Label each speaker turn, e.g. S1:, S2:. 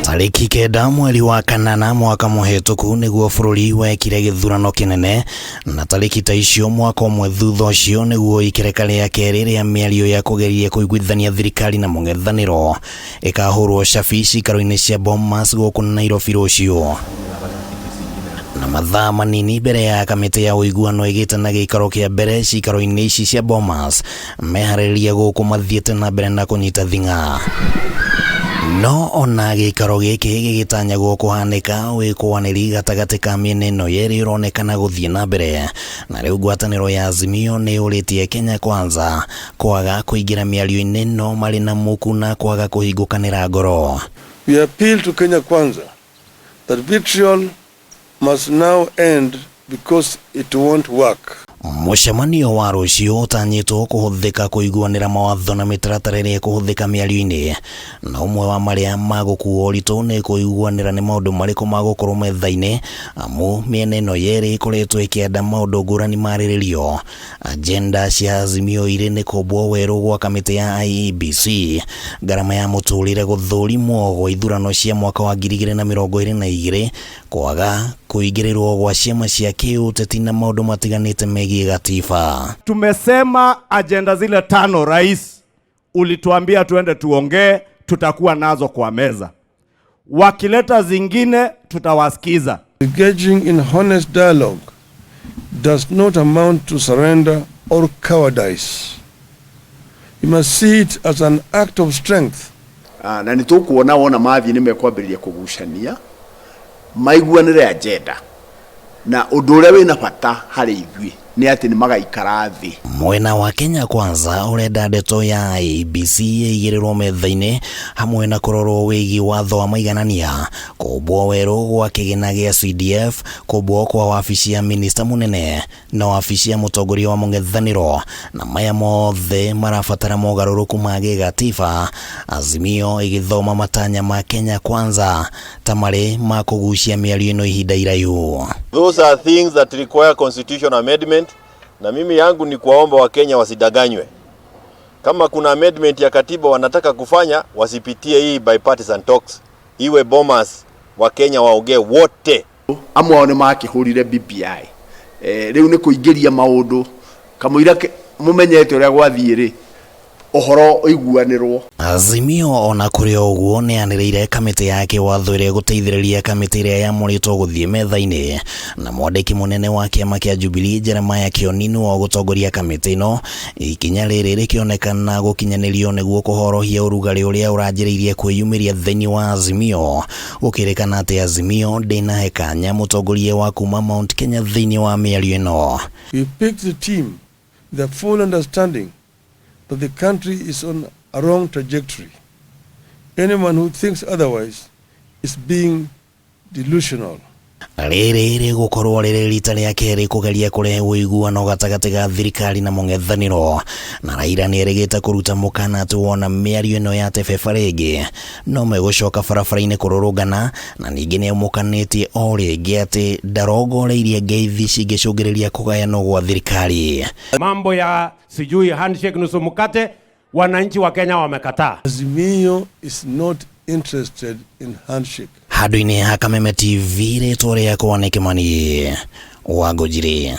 S1: Tarĩki 9 mweri wa kanana mwaka mũhĩtũku nĩguo bũrũri wekire gĩthurano kĩnene, na tarĩki ta icio mwaka ũmwe thutha ũcio nĩguo ikereka rĩa kerĩ rĩa mĩario ya kũgeria kũiguithania thirikari na mũng'ethanĩro ĩkahũrwo cabi ciikaro-inĩ cia Bomas gũkũ Nairobi rũciũ. Na mathaa manini mbere ya kamĩtĩ ya ũiguano ĩgĩte na gĩikaro kĩa mbere ciikaro-inĩ ici cia Bomas, meharĩrĩria gũkũ mathiĩte na mbere na kũnyita thing'a. No ona gĩikaro gĩkĩ gĩgĩtanyagwo kũhanĩka, wĩkũanĩri gatagatĩ ka mĩena ĩno yerĩ ũronekana gũthiĩ na mbere, na rĩu ngwatanĩro ya Azimio nĩ yũrĩtie Kenya Kwanza kwaga kũingĩra mĩario-inĩ ĩno marĩ na muku na kwaga kũhingũkanĩra ngoro.
S2: We appeal to Kenya Kwanza that vitriol must now end because it won't work.
S1: Mũcemanio wa rũciũ ũtanyĩtwo kũhũthĩka kũiguanĩra mawatho na mĩtaratara ĩrĩa ĩkũhũthĩka mĩario-inĩ, na ũmwe wa marĩa magũkuo ũritũ nĩ kũiguanĩra nĩ maũndũ marĩkũ magũkorwo metha-inĩ, amu mĩena ĩno yerĩ ĩkoretwo ĩkĩenda maũndũ ngũrani marĩrĩrio. Agenda cia Azimio irĩ nĩ kũmbwo werũ gwa kamĩtĩ ya IEBC, ngarama ya mũtũrĩre gũthũrimwo gwa ithurano cia mwaka wa 2022, kwaga kũingĩrĩrwo gwa ciama cia kĩũteti na maũndũ matiganĩte megiĩ gatiba.
S3: Tumesema agenda zile 5, rais, ulituambia tuende tuongee, tutakuwa nazo kwa meza. Wakileta zingine tutawasikiza.
S2: Engaging in honest dialogue does not amount to surrender or cowardice. You must see it as an act of strength.
S4: Na nĩ tũkuona wona mathiĩ nĩ mekwambĩrĩria kũgucania maiguanĩre agenda, na ũndũ ũrĩa wĩna bata harĩ ithuĩ nĩ atĩ nĩ magaikara thĩ.
S1: Mwena wa Kenya Kwanza ũrenda ndeto ya IEBC ĩigĩrĩrwo metha-inĩ hamwe na kũrorwo wĩgiĩ watho wa maiganania, kũmbwo werũ gwa kĩgĩna gĩa CDF, kũmbwo kwa wabici ya minista mũnene na wabici ya mũtongoria wa mũng'ethanĩro, na maya mothe marabatara mogarũrũku ma gĩgatiba. Azimio ĩgĩthoma matanya ma Kenya Kwanza ta marĩ ma kũgucia mĩario ĩno ihinda iraihu.
S5: Those are things that require constitutional amendment, na mimi yangu ni kuwaomba Wakenya wasidanganywe. Kama kuna amendment ya katiba wanataka kufanya, wasipitie hii bipartisan talks, iwe Bomas, Wakenya waongee wote.
S4: Amwe ao nĩ makĩhũrire BBI. Rĩu nĩ kũingĩria maũndũ kamũira mũmenyete ũrĩa gwathiĩ rĩ, ũhoro ũiguanĩrwo.
S1: Azimio ona kũrĩ o ũguo nĩ yanĩrĩire kamĩtĩ ya kĩwatho ĩrĩa ĩgũteithĩrĩria kamĩtĩ ĩrĩa yamũrĩtwo gũthiĩ metha-inĩ, na mwandĩki mũnene wa kĩama kĩa Jubilee Jeremiah Kioni nĩwe ũgũtongoria kamĩtĩ ĩno. Ikinya rĩrĩ rĩkĩonekana gũkinyanĩrio nĩguo kũhorohia ũrugarĩ ũrĩa ũranjĩrĩirie kwĩyumĩria thĩinĩ wa Azimio, gũkĩrĩkana atĩ Azimio ndĩnahe kanya mũtongoria wa kuma Mount Kenya thĩinĩ wa mĩario ĩno.
S2: We picked the team with a full understanding that the country is on a wrong trajectory. Anyone who thinks otherwise is being delusional.
S1: Rĩrĩ rĩgũkorwo rĩrĩ rita rĩa kerĩ kũgeria kũrehe ũiguano gatagatĩ ga thirikari na mũng'ethanĩro, na Raila nĩerĩgĩte kũruta mũkana atĩ wona mĩario ĩno ya tebeba rĩngĩ no megũcoka barabara-inĩ kũrũrũngana, na ningĩ nĩamũkanĩtie o rĩngĩ atĩ ndarongoreirie ngeithi cingĩcũngĩrĩria kũgayanwo gwa thirikari.
S3: Mambo ya sijui handshake nusu mkate, wananchi wa Kenya wamekataa.
S2: Azimio is not interested in handshake.
S1: Handũ-inĩ ha Kameme TV, rĩtwa rĩakwa nĩ Kĩmani wa Ngũnjiri.